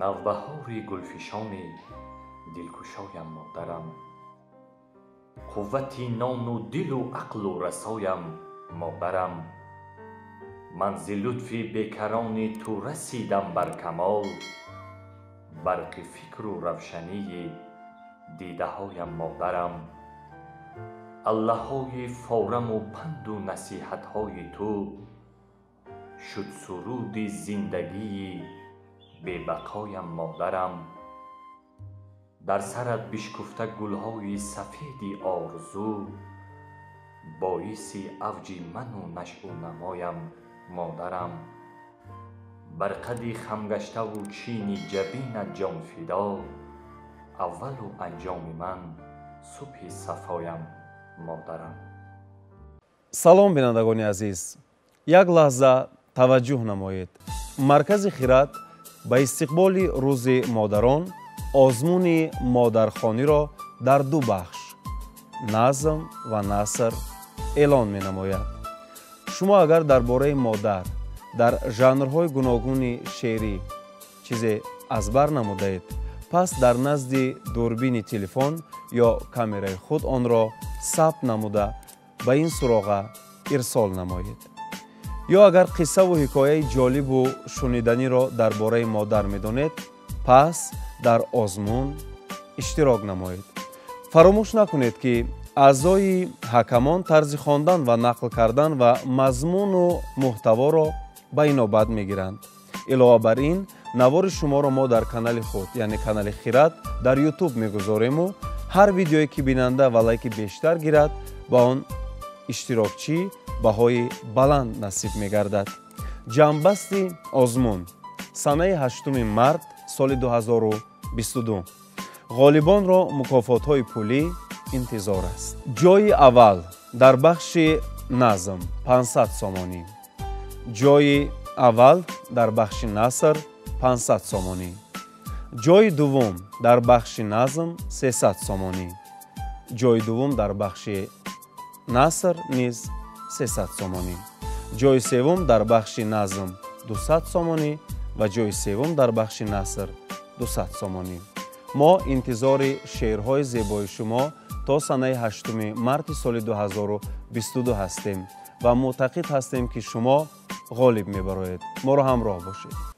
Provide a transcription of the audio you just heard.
Навбаҳори гулфишони дилкушоям, модарам. Қуввати нону дилу ақлу расоям, модарам. Ман зи лутфи бекарони ту расидам бар камол. Барқи фикру равшании дидаҳоям, модарам. Аллаҳои фораму панду насиҳатҳои ту шуд суруди зиндагии бебақоям, модарам. Дар сарат бишкуфта гулҳои сафеди орзу боиси авҷи ману нашъу намоям, модарам. Бар қади хамгаштаву чини ҷабинат ҷонфидо аввалу анҷоми ман субҳи сафоям, модарам. Салом, бинандагони азиз, як лаҳза таваҷҷӯҳ намоед. Маркази Хират ба истиқболи Рӯзи модарон озмуни модархониро дар ду бахш, назм ва наср, эълон менамояд. Шумо агар дар бораи модар дар жанрҳои гуногуни шеърӣ чизе аз бар намудаед, пас дар назди дурбини телефон ё камераи худ онро сабт намуда, ба ин суроға ирсол намоед. Ё агар қиссаву ҳикояи ҷолибу шуниданиро дар бораи модар медонед, пас дар озмун иштирок намоед. Фаромӯш накунед, ки аъзои ҳакамон тарзи хондан ва нақл кардан ва мазмуну муҳтаворо ба инобат мегиранд. Илова бар ин, навори шуморо мо дар канали худ, яъне канали Хират дар Ютуб, мегузорему ҳар видеое ки бинанда ва лайки бештар гирад, ба он иштирокчӣ баҳои баланд насиб мегардад. Ҷамъбасти озмун санаи 8 март соли 2022. Ғолибонро мукофотҳои пулӣ интизор аст. Ҷойи аввал дар бахши назм 500 сомонӣ, ҷойи аввал дар бахши наср 500 сомонӣ, ҷойи дуввум дар бахши назм 300 сомонӣ, ҷойи дуввум дар бахши наср низ 300 сомонӣ, ҷойи севум дар бахши назм 200 сомонӣ ва ҷойи севум дар бахши наср 200 сомонӣ. Мо интизори шеърҳои зебои шумо то санаи 8 марти соли 2022 ҳастем ва мӯътақид ҳастем, ки шумо ғолиб мебароед. Моро ҳамроҳ бошед.